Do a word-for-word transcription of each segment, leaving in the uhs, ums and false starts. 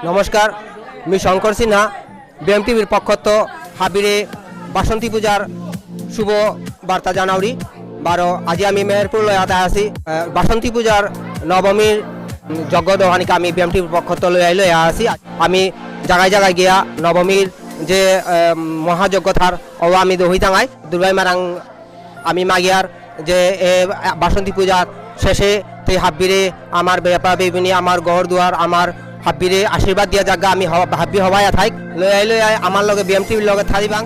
নমস্কার, মি শঙ্কর সিনহা, বিএমটিভির পক্ষত হাবিরে বাসন্তী পূজার শুভ বার্তা জানাউরি। বারো আজি আমি মেহেরপুর লয়াতে আসি, আহ, বাসন্তী পূজার নবমীর, উম, যজ্ঞ দোহানিকে আমি বিএমটিভির পক্ষত লয়াই লয়া আসি। আমি জায়গায় জায়গায় গিয়া নবমীর যে, আহ, মহাযজ্ঞ থার ও আমি দহি থাঙাই দুর্গাই মারাং আমি মাগিয়ার যে এ বাসন্তী পূজার শেষে তে হাব্বিরে আমার বেপা বেবিনি, আমার ঘর দুয়ার, আমার হাব্বিরে আশীর্বাদ দিয়া জাগা আমি হ-, হাব্বি হবাইয়া থাইক। লয়াই লয়াই আমার লগে বিএমটিভির লগে থাদিবাং।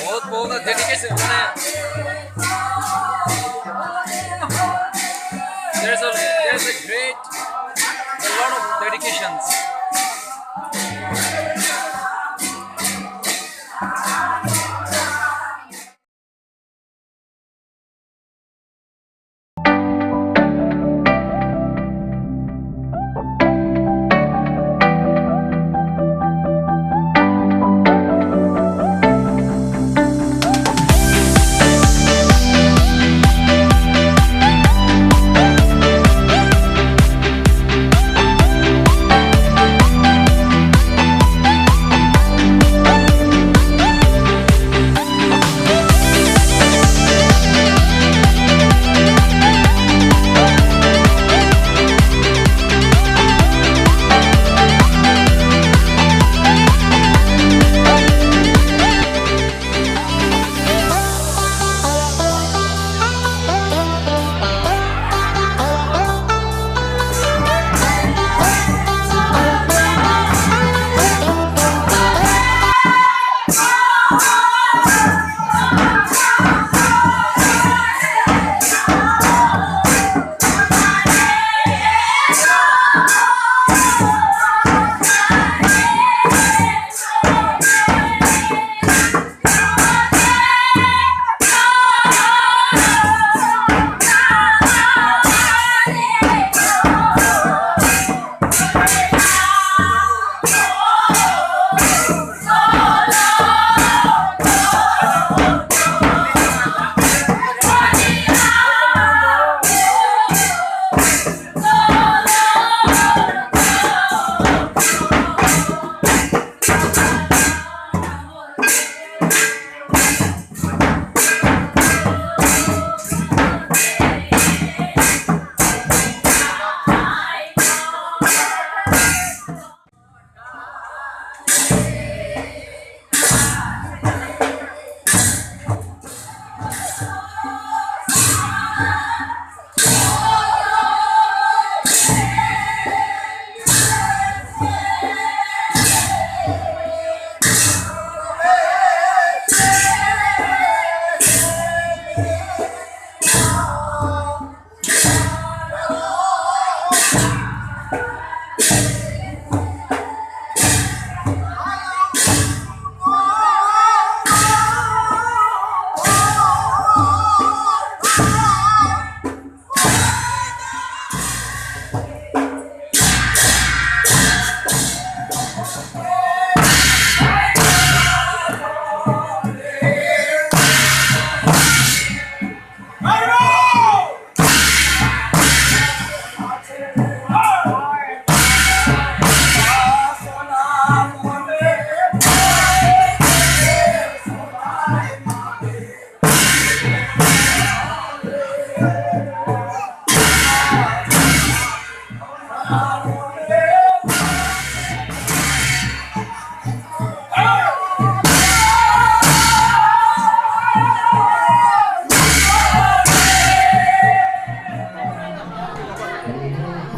বহুত, বহুত dedication, মানে, there's a, there's a great, a lot of dedications.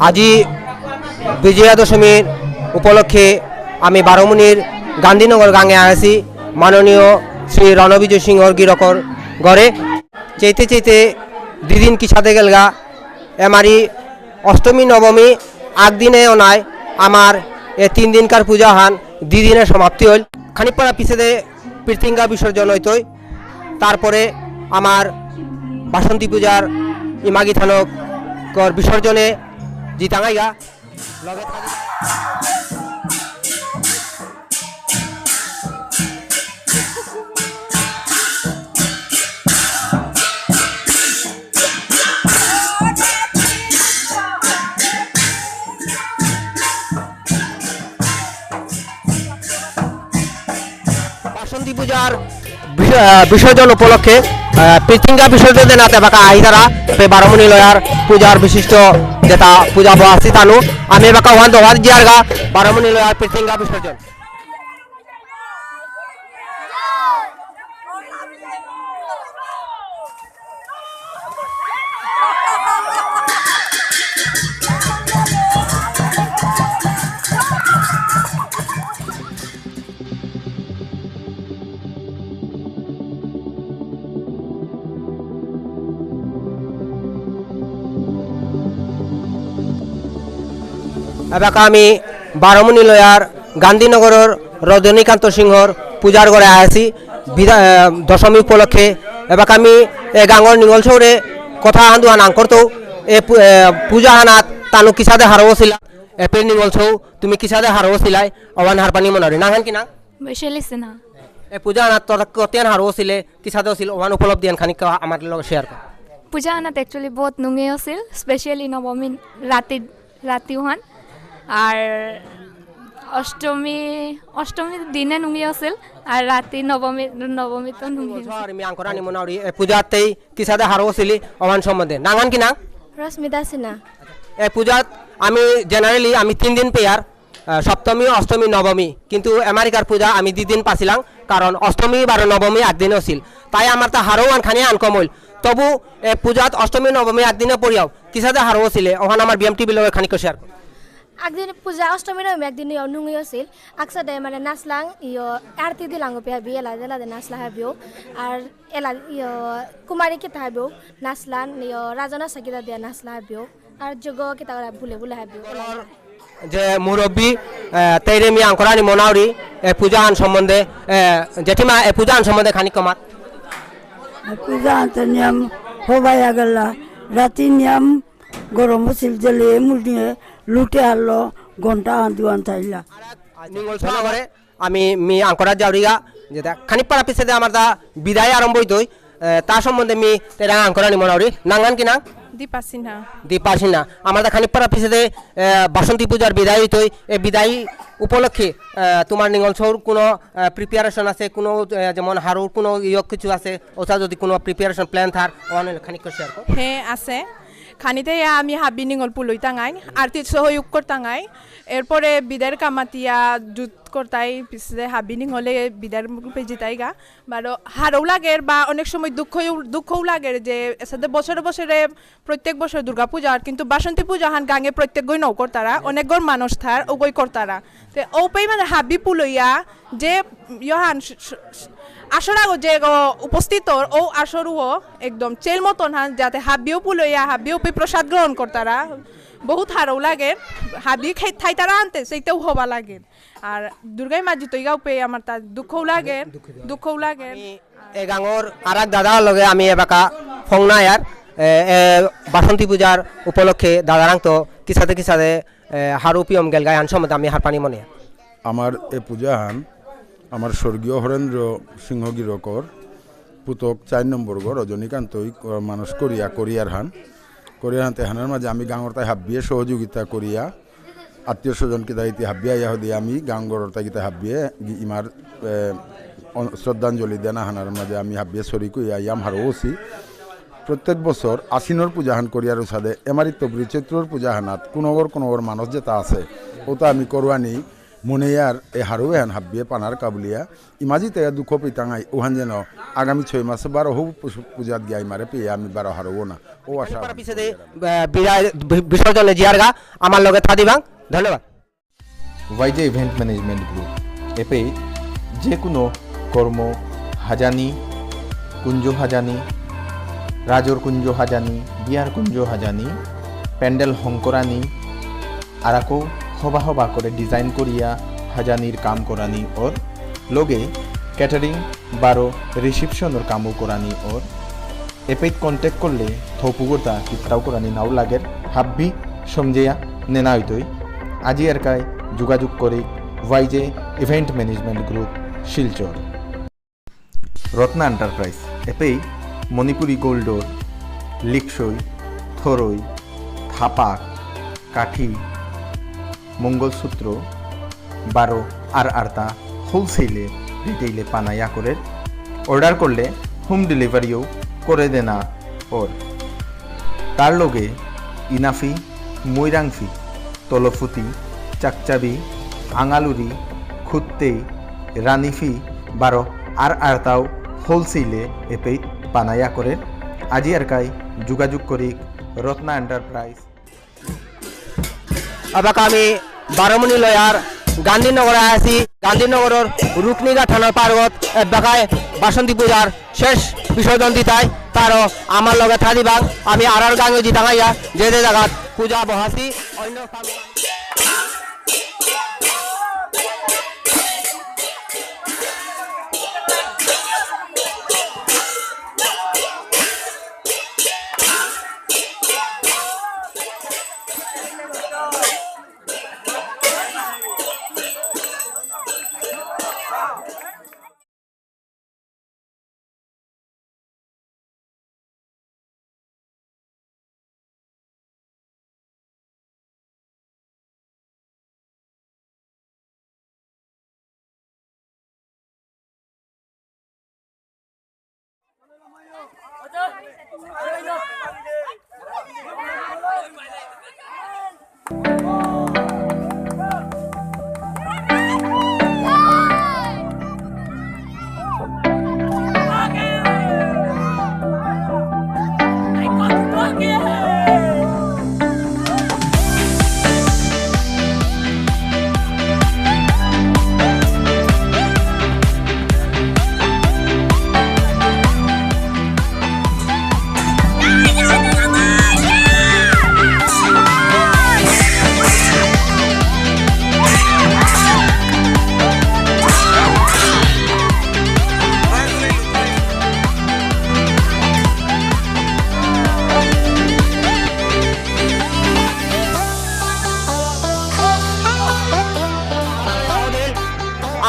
আজি বিজয়া দশমীর উপলক্ষে আমি বারোমুনির গান্ধীনগর গাঙে আছি মাননীয় শ্রী রণবিজয় সিংহর গিরকর ঘরে। চেইতে চেইতে দুদিন কিসাদে গেলগা, এমারি অষ্টমী নবমী আগদিনে অনায় আমার এ তিন দিনকার পূজা হান দুদিনে সমাপ্তি হইল। খানিক পর পিছেদে পৃথিঙ্গা বিসর্জন হইতই, তারপরে আমার বাসন্তী পূজার ইমাগি থানক কর বিসর্জনে জিতাঙাইগা। লগে থাকি। বাসন্তী পূজার বিস-, আহ, বিসর্জন উপলক্ষে, আহ, পৃথিঙ্গা বিসর্জন দেনাতে বাকা আহিতারা পে বারোমুনি লয়ার পূজার বিশিষ্ট যেটা পূজা বহাসি তানু আমি বাকা ওয়ান দোহার জিয়ারগা বারোমুনি লয়ার পৃথিঙ্গা বিসর্জন। এবাকা আমি বারোমুনি লয়ার গান্ধীনগরর রজনীকান্ত সিংহর পূজার ঘরে আছি বিদা-, আহ, দশমী উপলক্ষে। এবাকা আমি এ গাঙর নিঙল সৌরে কথা আন্দু আনাং করতো। এ পু-, এ পূজা হানাত তানু কিসাদে হারৌ ছিলা? এপের নিঙল সৌ তুমি কিসাদে হারৌ ছিলাই? অবান হারপানি মনারি। নাঙহান কি না? বৈশালী সিনহা। এ পূজা হানাত তোরা কতিয়ান হারৌ ছিলে? কিসাদে আছিল ওহান উপলব্ধি আন খানিক আমার লগে শেয়ার কর। পূজা আনাত actually বহুত নুঙে আছিল, specially নবমী রাতি, রাতি ওহান। আর অষ্টমী, অষ্টমী দিনে নুঙে আছিল, আর রাতি নবমী, নবমী তো নুঙে আছিল। আর মি আঙকরানি মনাউরি, এ পূজাতেই কিসাদে হারৌ আছিলি ওহান সম্বন্ধে। নাঙহান কি নাঙ? রশ্মিতা সিনহা। এ পূজাত আমি generally আমি তিন দিন পেয়ার, আহ, সপ্তমী, অষ্টমী, নবমী, কিন্তু এমারিকার পূজা আমি দুই দিন পাছিলাম, কারণ অষ্টমী বারো নবমী একদিন আছিল, তাই আমার তা হারৌ আনখানি আনকম হইল। তবু এ পূজাত অষ্টমী নবমী একদিনে পড়িয়াও কিসাদে হারৌ ছিলে, ওখানে আমার বিএমটি বিলগে খানিক শেয়ার। একদিন পূজা অষ্টমী নবমী একদিন ইয় নুঙি আছিল, আকসাদে মানে নাচলাং ইয় আরতি দিলাং পিয়া বি এলা দিলা দে নাচলা হাবিও, আর এলা ইয় কুমারী কিতা হাবিও নাচলান ইয় রাজনা সাকিদা দিয়া নাচলা হাবিও। আর যোগ কিতা করা ভুলে ভুলে হাবি। যে মুরব্বী, আহ, তেইরে মি আঙকরানি মনাউরি, এ পূজা আন সম্বন্ধে, আহ, জেঠিমা, এ পূজা আন সম্বন্ধে খানিক কমাত। পূজা আনতে নিয়ম হবাই আগলা, রাতি নিয়ম গরম হছিল জেলে মুড়িয়ে লুটে আনলো, ঘন্টা আন দুয়ান থাইলা। নিঙল সোনা করে আমি মি আঙকরা যাওরিগা, যেটা খানিক পারা পিছেদে আমার তা বিদায় আরম্ভ হইতই, এ, তা সম্বন্ধে মি তেরা আঙকরানি মনাউরি। নাঙহান কি নাঙ? দীপা সিনহা। দীপা সিনহা। আমার তা খানিক পারা পিছেদে, এ, বাসন্তী পূজার বিদায় হইতই। এ বিদায় উপলক্ষে, এ, তোমার নিঙল সৌর কোনো, এ, preparation আছে, কোনো, এ, যেমন হারুর কোনো ইয়ে কিছু আছে, ওটা যদি কোনো preparation plan থার, ওখানে খানিক শেয়ার কর। হ্যাঁ, আছে। খানিতে আমি হাবি নিঙল পুলই টাঙাই, আরতি সহযোগ করতাঙাই। এরপরে বিদায়ের কামাতিয়া জুত করতাই, পিছে হাবি নিঙলে বিদায়ের রূপে জিতাইগা। বারো হারৌ লাগের বা অনেক সময় দুঃখ, দুঃখও লাগের যে এসাদে বছরে বছরে, প্রত্যেক বছর দুর্গা পূজা আর কিন্তু বাসন্তী পূজা হান গাঙে প্রত্যেক গই নৌ করতারা, অনেক গর মানুষ থার, ও গই করতারা। তে ও পেই মানে হাবি পুলইয়া যে ইয়হান স-, স-, স-, আসর আগো যে গো উপস্থিত অর, ও আসরও একদম চেল মতন হান, যাতে হাবিও পুলইয়া, হাবিও পে প্রসাদ গ্রহণ করতারা। বহুত হারৌ লাগে, হাবি খাই-, থাইতারা আনতে, সেইটাও হবা লাগে। আর দুর্গাই মা জিতইগাও পে আমার তার দুঃখও লাগে, দুঃখও লাগে। আমি এ গাঙর আর এক দাদার লগে আমি এবাকা ফংনায়ার, এ, এ, বাসন্তী পূজার উপলক্ষে দাদারাং তো কিসাদে কিসাদে, এ, হারু পিয়ম গেলগাই আন সম্বন্ধে আমি হারপানি মনে। আমার এ পূজাহান আমার স্বর্গীয় হরেন্দ্র সিংহ গিরকর পুতক চার নম্বর গো রজনীকান্তই ক-, মানুষ করিয়া করিয়ার হান। করিয়ার হান তেহানার মাঝে আমি গাঙর তাই হাব্বিয়ে সহযোগিতা করিয়া আত্মীয় স্বজন কিতা ইতি হাব্বিয়ে আইয়া হদি আমি গাঙর তাই কিতা হাব্বিয়ে গি-, ইমার, এ, অন-, শ্রদ্ধাঞ্জলি দেনা হানার মাঝে আমি হাব্বিয়ে শরিক হইয়া ইয়াম হারৌসি। প্রত্যেক বছর আশ্বিনর পূজাহান করিয়ার উসাদে এমারি তবরি চৈত্রর পূজাহানাত কোনগর কোনগর মানুষ যেটা আছে, ওটা আমি করুয়ানি মনে আর এ হারৌ এহান হাব্বিয়ে পানার কাবুলিয়া, ইমাজি তেয়া দুঃখ পেতাঙাই, ওহান যেন আগামী ছয় মাসে বারো হবু পশু পূজাত গিয়া ইমারে পেয়ে আমি বারো হারৌ না। ও আশা। এরপর পিছেদে, আহ, বিদায়, বি-, বিসর্জনে জিয়ারগা, আমার লগে থাদিবাং। ধন্যবাদ। ওয়াইজে Event Management Group এপেই যে কোনো কর্ম হাজানি, কুঞ্জ হাজানি, রাজর কুঞ্জ হাজানি, বিয়ার কুঞ্জ হাজানি, প্যান্ডেল হংকরানি, আরাকো হবা হবা করে design করিয়া হাজানির কাম করানি অর, লগে catering বারো reception অর কামও করানি অর। এপেইত contact করলে থৌপুগরতা কিত্তাও করানি নাও লাগের, হাব্বি সমঝেয়া নেনা হইতই। আজি এরকাই যোগাযোগ করি ওয়াইজে Event Management Group Silchar. Ratna Enterprise এপেই মণিপুরী gold অর লিকসই, থরই, থাপাক, কাঠি, মঙ্গলসূত্র, বারো আর আরতা wholesale এ retail এ পানা ইয়া করের। Order করলে home delivery ও করে দেনা অর। তার লগে ইনাফি, মৈরাংফি, তলফুতি, চাকচাবি, আঙালুরি, খুত্তেই, রানিফি, বারো আর আরতাও wholesale এ এপেই পানা ইয়া করের। আজি এরকাই যোগাযোগ করি রত্না Enterprise। এবাকা আমি বারমুনি লয়ার গান্ধীনগরে আছি। গান্ধীনগরর রুকনিঘাট থানার পারগত এবাকায় বাসন্তী পূজার শেষ বিসর্জন দিতাই। তারও আমার লগে থাকিবাং, আমি আর আর গাঙে জিতাঙাইয়া যে যে জায়গাত পূজা বহাসি অন্য স্থান।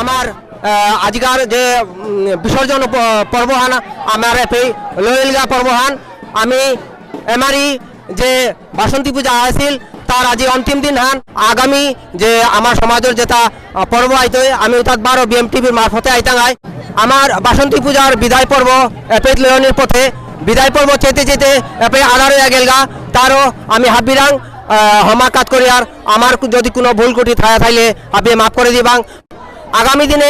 আমার, আহ, আজিকার যে, উম, বিসর্জন প-, পর্বহান আমার এপেই লইলগা পর্বহান, আমি এমারি যে বাসন্তী পূজা আছিল, তার আজি অন্তিম দিন হান। আগামী যে আমার সমাজের যেটা, আহ, পর্ব আইতই, আমি উতাত বারো বিএমটিভির মারফতে আইতাঙাই। আমার বাসন্তী পূজার বিদায় পর্ব এপেত লয়নির পথে, বিদায় পর্ব চেতে চেতে এপে আধার হইয়া গেলগা, তারও আমি হাবিরাং, আহ, হমাকাত করি। আর আমার কু-, যদি কোনো ভুল ত্রুটি থায়া থাইলে আপনি মাফ করে দিবাং। আগামী দিনে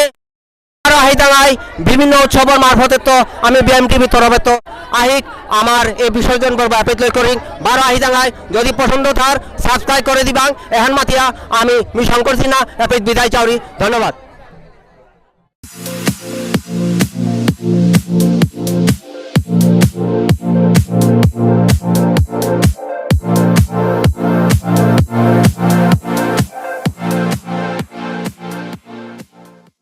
আরো আহিতাঙাই বিভিন্ন উৎসবর মারফতে তো আমি বিএমটিভি তরফে তো আহিক আমার এই বিসর্জন পর্ব এপেত লয় করিং। বারো আহিতাঙাই যদি পছন্দ থার subscribe করে দিবাং। এহান মাতিয়া আমি মি শঙ্কর সিনহা এপেত বিদায় চাউরি। ধন্যবাদ।